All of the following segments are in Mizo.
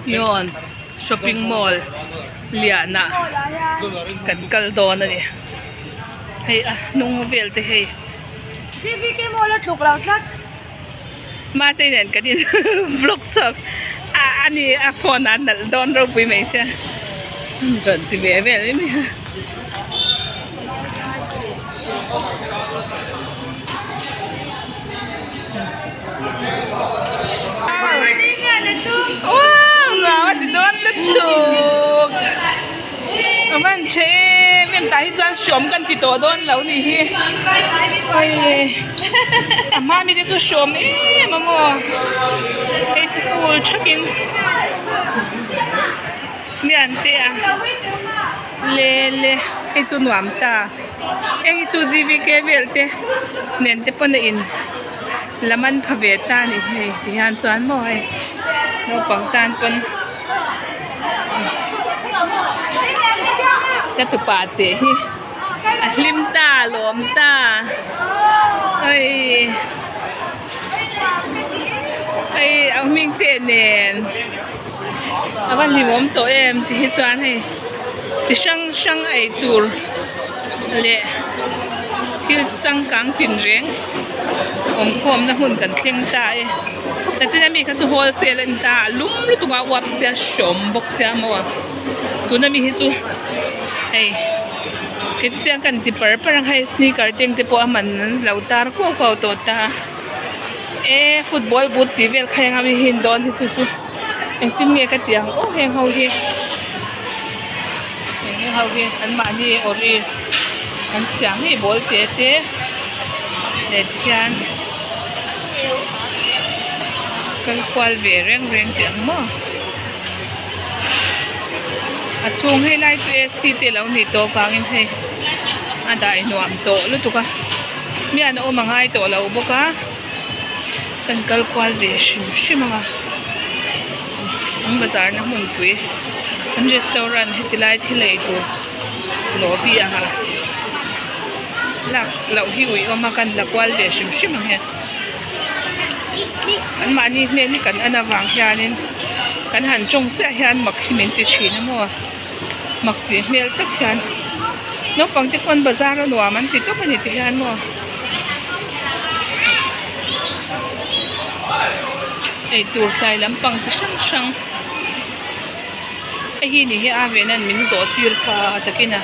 Yawn shopping mall lianah kan kal dawn a ni hei a hnung vel te hei mate nen kan in vlog chhuak a ani a phone ah a nalh dawn ropui mai sia rawn ti ve vel mai mai a. A van tha em em tah hi chuan hrawm kan ti tawh dawn lo nih hi a hma mi te chu hrawm em a maw hei chu full thakin mi an te a le le hei chu nuam ta. Heng hi chu GVK vel te nen te pawn a in la man pha ve ta a ni hei ti hian chuan maw hei naupang tan pawn ka tupa te hi a hlim ta a lawm ta awii hei a hming te nen a va hlimawm tawh em ti hi chuan hei. Chi hrang hrang ei tur leh thil changkang tinreng awm khawmna hmun kan thleng ta e tachina mi kha chu wholesale a ni ta a lum lutuk a uap sia hreawm bawk sia maw tuna mi hi chu hei kei chu tiang kan ti par par ang hei sneaker teng te pawh a man an lo tar kuau kuau tawh ta e football boot tih vel kha eng a mi hi an dawn hi chu chu. Engtin nge ka tih ang aw heng ho hi heng ho hi an mahni ori an siam ngei bawl te te leh tikhian kal kual ve reng reng teh ang maw a chhung hei lai chu AC te alo nih tawh avangin hei a dai nuam tawh lutuk a mian a awm a ngai tawh lo bawk a. Kan kal kual ve hrim hrim ang a an bazar na hmunpui an restaurant heti lai thil ei tur lobby ang a lak loh hi ui awm a kan la kual ve hrim hrim ang e an mahni hmel hi kan en avang hianin kan han tawng chiah hian mak hi min ti thin a maw mak tih hmel tak hian naupang te pawn bazar a nuam an ti tawp a ni ti hian maw. Eitur tlai lampang chi hrang hrang hei hi ni hi a ven an min zawh tir kha takin a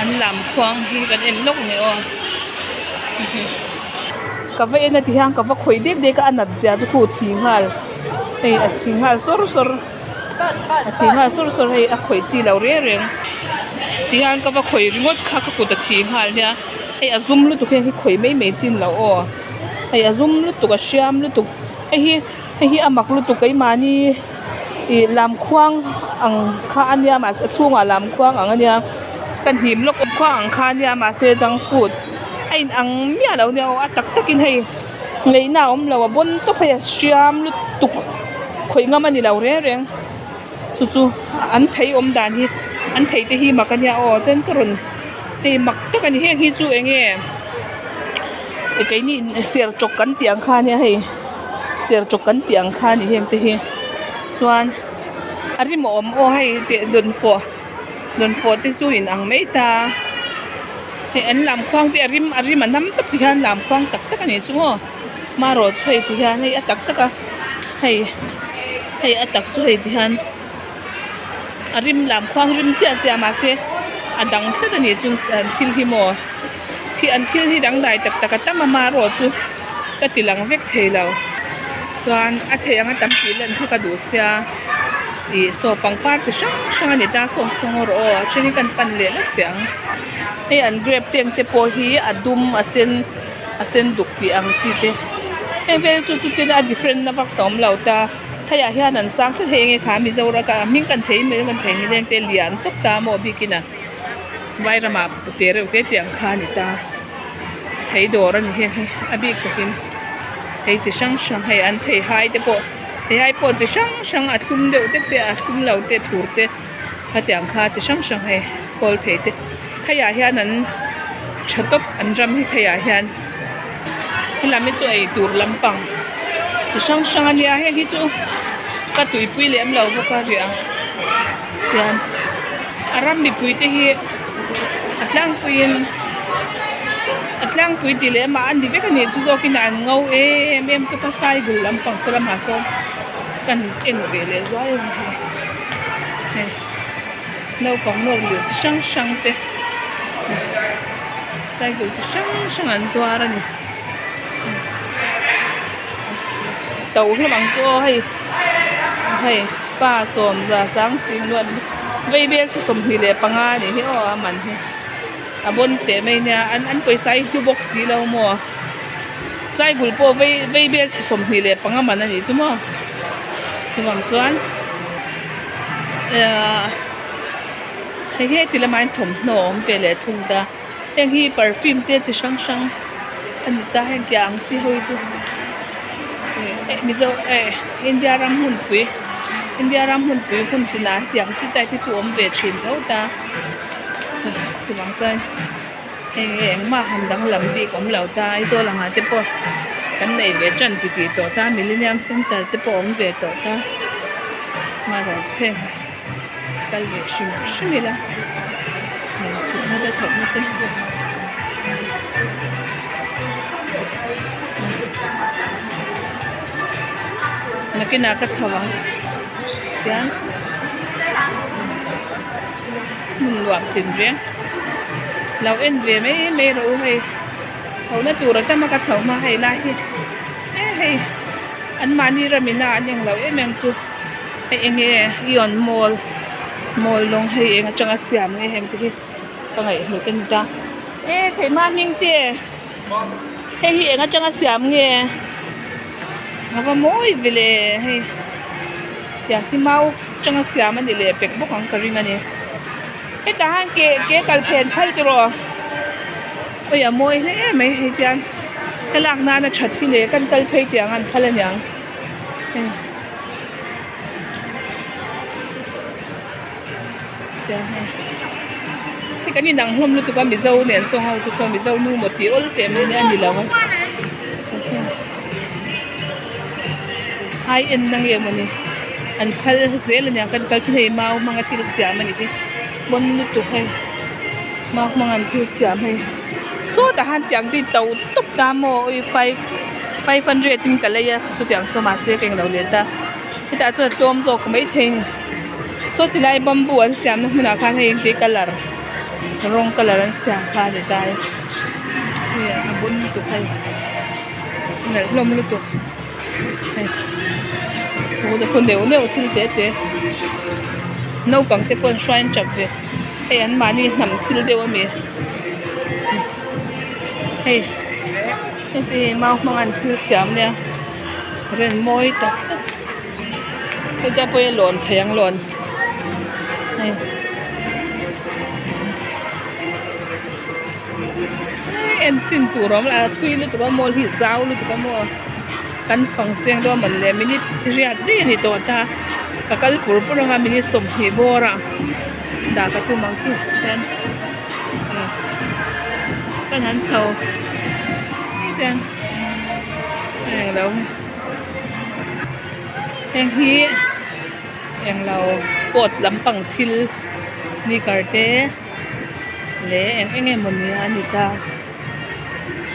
an lam khuang hi kan en lawk ni aw ka va en a ti hian ka va khawih dek dek a a nat zia chu khu thi nghal hei a thi nghal sawr sawr a thi nghal sawr sawr hei a khawih chi lo reng reng ti hian ka va khawih ringawt kha ka kut a thi nghal nia. Hei a zum lutuk hi hei khawih mai mai chin loh aw hei a zum lutuk a hriam lutuk hei hi hei hi a mak lutuk keimahni ih lamkhuang ang kha a nia mahse a chhungah lamkhuang ang a nia ka hnim lawk awm khuang ang kha a nia mahse junk food a in ang miah lo nia aw a tak takin hei ngaihna a awm lo a bawn tawp hei a hriam lutuk khawih ngam a ni lo reng reng chu chu an thei awm dan hi an thei te hi mak a nia aw chuan ka rawn hei mak tak a ni heng hi chu eng nge keini serchawk kan tih ang kha ania hei serchawk kan tih ang kha a ni heng te hi chuan a rim a awm aw hei teh dawnfawh dawnfawh te chu in ang mai ta hei an lam khuang te a rim a rim a nam tawp ti hian lam khuang tak tak a ni chu maw marawh chu hei ti hian hei a tak tak a hei hei a tak chu hei ti hian a rim lam khuang rim chiah chiah mahse a dang tlat a ni chu an thil hi maw thi an thil hi dangdai tak tak a tam a marawh chu ka ti lang vek thei lo chuan a theih anga tam tih lan kha ka duh sia ih saw pangpar chi hrang hrang a ni ta sawm sawng rawh aw a then hi kan pan leh lawk teh ang hei an grape te ang te pawh hi a dum a sen a sen duk tih ang chi te heng vel chu chutin a different na vak sa awm lo ta theiah hian an sang thut hei enge kha Mizoram a hming kan thei mai kan thei ni leng te lian tawp ta maw bikin a vai ramah te reuh te tih ang kha a ni ta thei dawr a ni heng hi a bik takin thei chi hrang hrang hei an thei hai te pawh thei hai pawh chi hrang hrang a thlum deuh te te a thlum lo te thur te khatiang kha chi hrang hrang hei kawl thei te theiah hian an tha tawp an ram hi theiah hian helam hi chu eitur lampang chi hrang hrang a nia heng hi chu. Ka tuipui lem lo bawk a riah ang tian a ram mipui te hi a tlangpuiin a tlangpui tih leh amah a ni vek a nih chu zawkin an ngo em em tawp a saigul lampang saw lamah sawn kan en ve leh zuai a ni hei naupang nawr leh chi hrang hrang te cycle chi hrang hrang an zuar a ni. To hlawm ang chu aw hei hei pa sawmza sang sing luat vaibel chu 25 a nih hi aw a man hi a bawn teh mai nia an an pawisa hi hlu bawk si lo maw saigul pawh vei vaibel chhe 25 man a nih chu maw chuvang chuan ahh hei heti lamah hian thawmhnaw a awm ve leh thung ta. Heng hi perfume te chi hrang hrang a ni ta heng tiang ang chi ho hi chu eh mizo eh India ram hmunpui India ram hmunpui hun tinah hetiang chi type hi chu awm ve thin tho ta chuvang chuan hei nge engmah han danglam bik awm lo ta Aizawl angah te pawh kan nei ve tan ti tih tawh ta Millennium Center te pawh awm ve tawh ta marawh heng. Kal ve hrim hrim ila heng chhukna te chhohna te nakinah ka chho ang tiang hmun nuam tin reng lo en ve mai mai rawh u hei chhohna tur a tam a ka chho hma hei lai hi e hei anmahni ramina an englo em em chu. Hei enge Eon mall mall lawng hei eng atanga siam nge heng te hi ka ngaihhlut a ni ta e theihma hming te hei hi eng atanga siam nge a va mawi ve le hei tiang hi mau atanga siam a ni leh pek bawk ang ka ring a ni hetah hian ke ke kal phen phal tiraw awi a mawi hle mai hei tiang thlalak nana that hi le kan kal phei tiang an phal aniang hei. Hei kan inang hlawm lutuk a mizo nen saw ho te saw mizo nu maw tih awl teh mai nia ni lo a ai en na nge mawni an phal zel aniang kan kal chu hei mau hmanga thil siam a nih hi pawn lutuk hei mau hmanga an thil siam hei sawtah han tiang te hi to tawp ta maw ui five 500 in ka lei a chutiang saw mahse ka englo leh ta hetah chuan a tlawm zawk maithei a ni saw tilai bamboo an siamna hmunah khan hei engti colour rawng colour an siam kha a ni ta e hei a bun lutuk hei nalh hlawm lutuk hei khu neuh neuh thil te te naupang te pawh an hruai an tap ve hei an mahni hnam thil deuh a mi hei. Heti mau hmang an thil siam nia rem mawi tak tak heta pawh hi a lawn theih ang lawn hei en chin tur a awm lo a thui lutuk a maw hi zau lutuk a maw kan fang seng dawn mawn le minute riat daih a ni tawh ta ka kal pur pur anga minute 20 bawr ah dah ka tum ang chu chuan. Kan han chho hetiang englo heng hi englo sport lampang thil sneaker te leh eng eng emawni a ni ta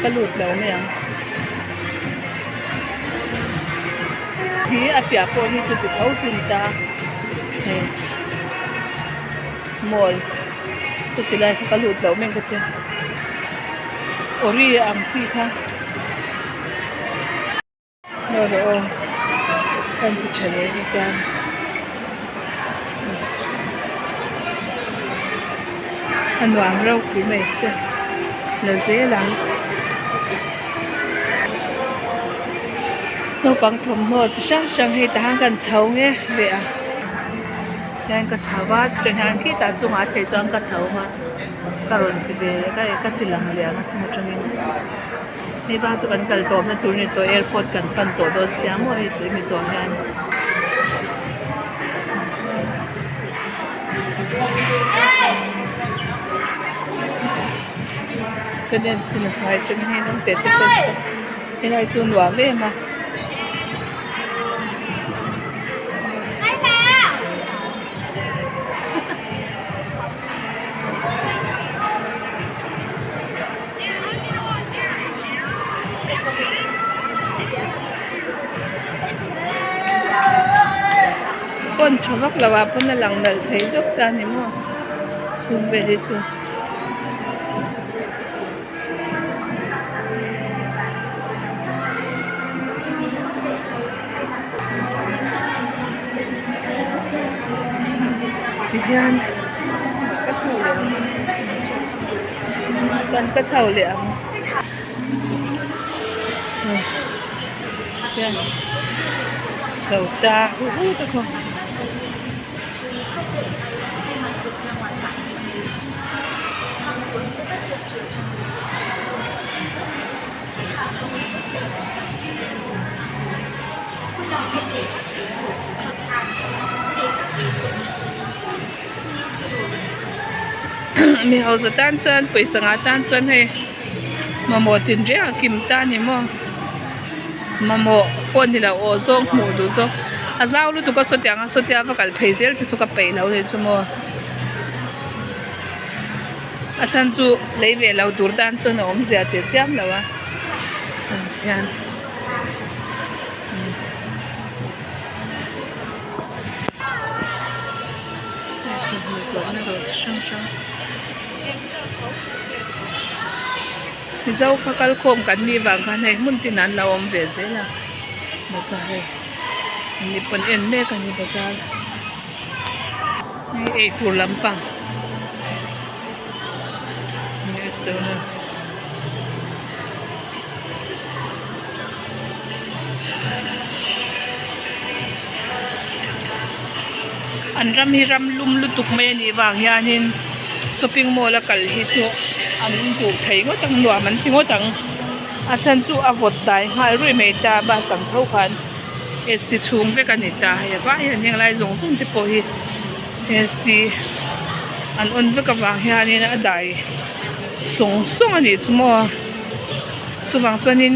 ka lut lo mai ang hi a piah pawh hi chuti tho chu a ni ta hei. Mall saw ti lai kha ka lut loh mek ka tia ori ang chi kha aw rawh aw ka inti tha leh vek a a nuam ropui mai se la zel ang naupang thawmhnaw chi hrang hrang hei tah hian kan chho nge ve a. Hian ka chho a tichuan hian khitah chungah a theih chuan ka chho a ka rawn ti ve leh ka ka ti lang leh ang a chung atangin hei bak chu kan kal tawpna tur a ni tawh airport kan pan tawh dawn sia maw hei tui mi zawng hian. Ka en chhin a hmai atangin hei naute te pawh helai chu nuam em a. Phone tha vak lo ah pawn a lang nalh thei deuh ta a ni maw chhung vel hi chu. Tihian ka chho leh ang chuan ka chho leh ang hian chho ta hu hu te khaw. Mi hausa tan chuan pawisa ngah tan chuan hei mamawh tinreng a kim ta a ni maw mamawh pawh ni lo aw zawng hmuh duh zawk a zau lutuk a sawtiang a sawtia va kal phei zel te chu ka peih lo a ni chu maw. A chhan chu lei ve lo tur tan chuan a awmzia teh chiam lo a hian Mizo kha kal khawm kan nih vang khan hei hmun tin an lo awm ve zel a bazar hei mi pawn en mek a ni bazar. Hei eitur lampang restaurant an ram hi ram lum lutuk mai anih vang hianin shopping mall a kal hi chu an duh thei ngawt ang nuam an ti ngawt ang a chhan chu a vawt dai nghal ruih mai ta bus ang tho khan. AC chhung vek a ni ta hei a vai hian heng lai zawng zawng te pawh hi AC an on vek avang hianin a dai sawng sawng a nih chu maw chuvang chuanin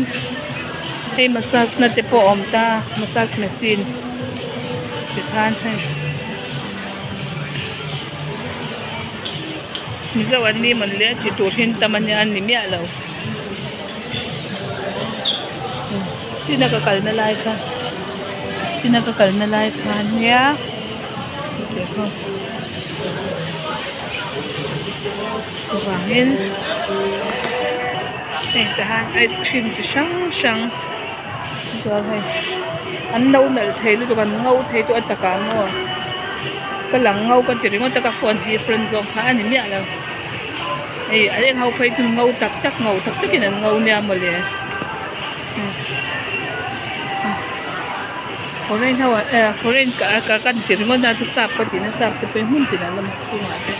hei massage na te pawh a awm ta massage machine tikhan hei mizo an ni mawnle a ti tur hi an tam ania an ni miah lo. China ka kalna lai kha china ka kalna lai kha ania chuvangin hei tah hian ice cream chi hrang hrang chuan hei an lo nalh thei lutuk an ngo thei tawh a takah maw ka lang ngo ka ti ringawt a ka phone hi front zawng kha a ni miah lo. Hei a eng ho phei chu ngo tak tak ngo tak takin an ngo nia mawle foreign ho ah eh foreign ka ka kan ti ringawt a chu sap ka tihna sap te pawh hi hmun tinah an awm a chhungah te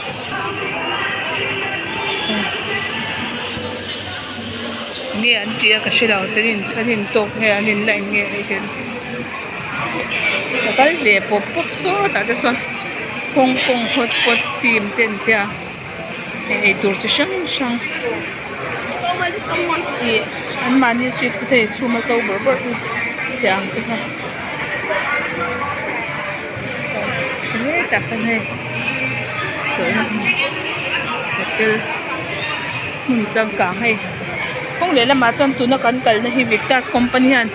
nge an tih a ka hre lo an in an in tawk nge an in line nge hei hian ka kal ve pawp pawp sawtah te sawn Hong Kong hot pot steam te an tia. Hei eitur chi hrang hrang ih an mahni street food hei chhum a zo bawrh bawrh hi tih ang te kha hetah khan hei chawlhna hmun hotel hmun changkang hei kawng lehlamah chuan tuna kan kalna hi Victas company hian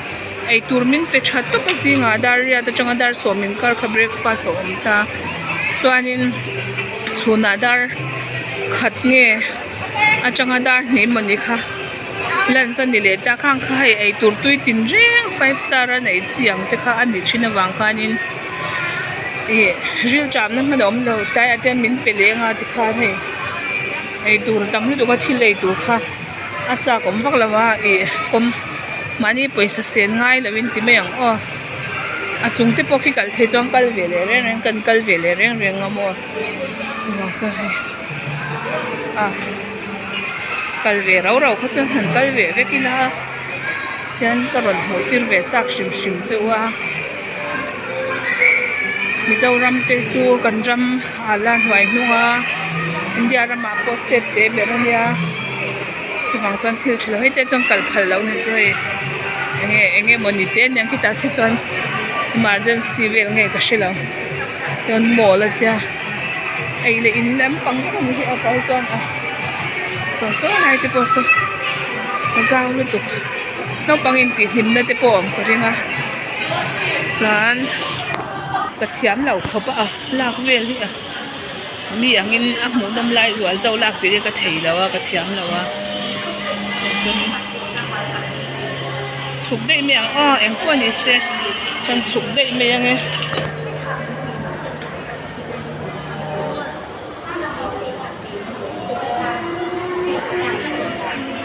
eitur min pe tha tawp a zingah dar riat atanga dar sawm inkar kha breakfast a awm ta chuanin. Chhunah dar khat nge atanga dar hnih mawni kha lunch a ni leh ta khang kha hei eitur tui tin reng five star a neih chi ang te kha a ni thin avang khanin ih ril ṭamna hman a awm lo tlaiah te hian min pe leng a tikhan hei eitur tam lutuk a thil eitur kha a chak awm vak lo a ih kawm mahni pawisa sen ngai loin ti mai ang aw. A chung te pawh khi kal thei chuan kal ve leh reng reng kan kal ve leh reng reng a maw chuvang chuan hei ah kal ve rau rau kha chuan han kal ve vek ila hian ka rawn hmuh tir ve chak hrim hrim che u a Mizoram te chu kan ram a la hnuai hnung a India ramah pawh state te ber ania. Chuvang chuan thil tha lo hei te chuan kal phal loh ni chu hei enge enge maw ni te aniang khitah khi chuan emergency vel nge ka hrelo chuan mall a tia ei leh in lampang vek ani hi a kal chuan a saw saw lai te pawh saw a zau lutuk naupang intih hlimna te pawh a awm ka ring a chuan. Ka thiam lo khawp a lak vel hi a mi angin a hmuhnawm lai zual chauh lak tih hi ka thei lo a ka thiam lo a chuanin chhuk daih mai ang aw eng pawh ni se kan chhuk daih mai ange.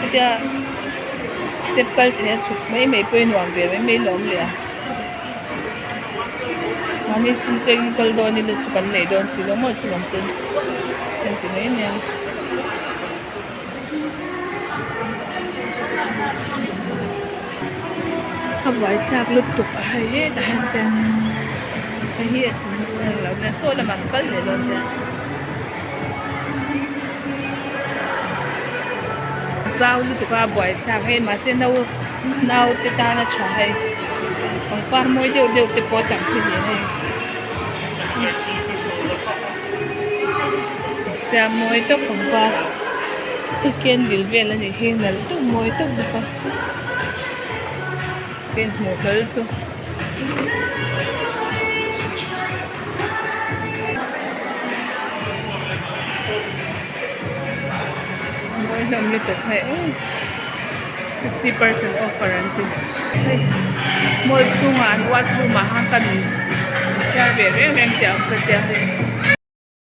Hetia step kal thei a chhuk mai mai pawh hi nuam ve mai mai lawm le a mahni sum sengin kal dawn ila chu kan nei dawn si lo maw chuvang chuan kan ti mai mai a. A buaithlak lutuk a hei hetah hian chuan hei hi a chung lo nia saw lamah an kal leh dawn te zau lutuk a buaithlak hei mahse nau naute tana tha hei pangpar mawi deuh deuh te pawh a tam khi ni hei siam mawi tawp pangpar hei candle vel a nih hi nalh deuh mawi deuh bawk a ka inhmuh hlawl chu. Mawi hlawm lutuk hei eee 50% offer an ti hei mall chhungah an washroom ah khan kan inthiar ve reng reng tih ang ka tia hei.